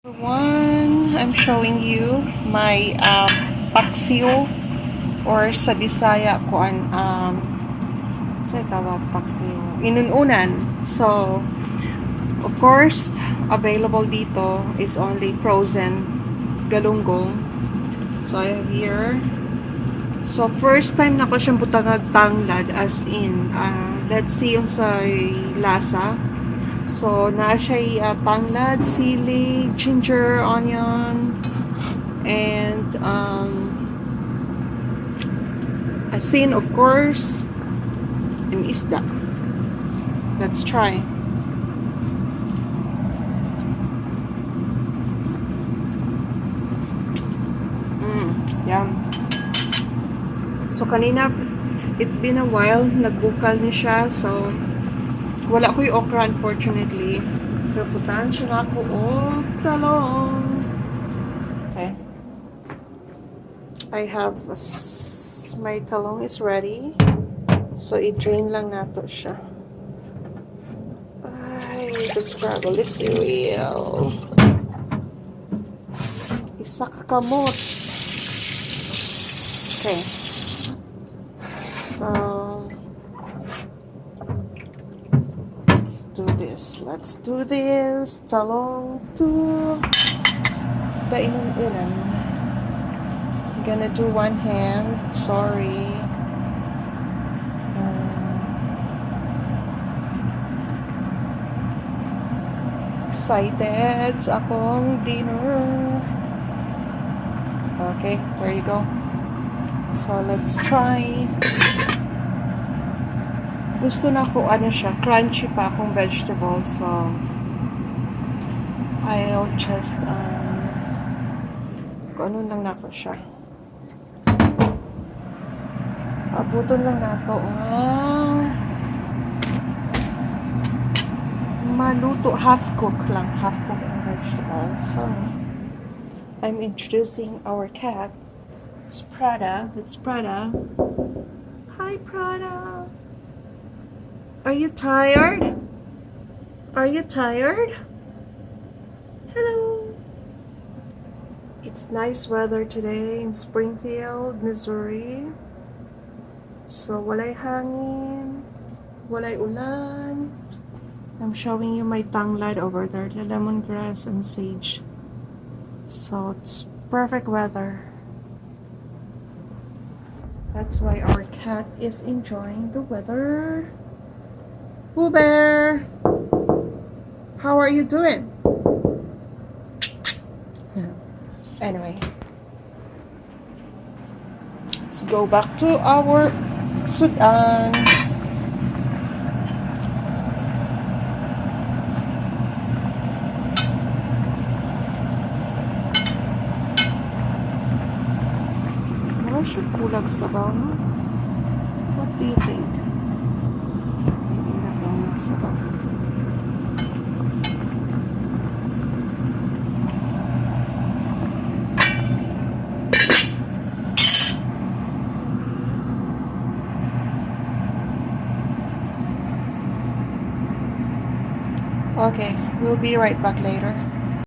One, I'm showing you my paksiw or sa Bisaya kuan sa tawag paksiw, inununan. So, of course, available dito is only frozen galunggong. So, I have here. So, first time na ko siyang butangag tanglad, as in, let's see sa lasa. So, naa siya tanglad, sili, ginger, onion, and asin, of course, and isda. Let's try. Yum. So, kanina, it's been a while, nagbukal ni siya, so, wala ko'y okra, unfortunately. Pero putahan siya na ako og talong. Okay. I have, my talong is ready. So, i-drain lang nato siya. Ay, the struggle is real. Isa ka kamot. Okay. So, let's do this. Let's do this. Talong to the inununan. I'm gonna do one hand. Sorry. Excited sa akong dinner. Okay, there you go. So, let's try. Gusto na ko, ano siya, crunchy pa akong vegetable. So, I'll just, kung ano lang nako siya. Abuton lang nato nga maluto, half cook lang, half cook ang vegetable. So, I'm introducing our cat. It's Prada. It's Prada. Hi, Prada. Are you tired? Are you tired? Hello. It's nice weather today in Springfield, Missouri. So, walay hangin, walay ulan. I'm showing you my tanglad over there, the lemongrass and sage. So, it's perfect weather. That's why our cat is enjoying the weather. Pooh Bear! How are you doing? Yeah. Anyway. Let's go back to our sudan. Mura siya kulag sabaw, no? What do you think? Maybe na lang sabaw. Okay, we'll be right back later.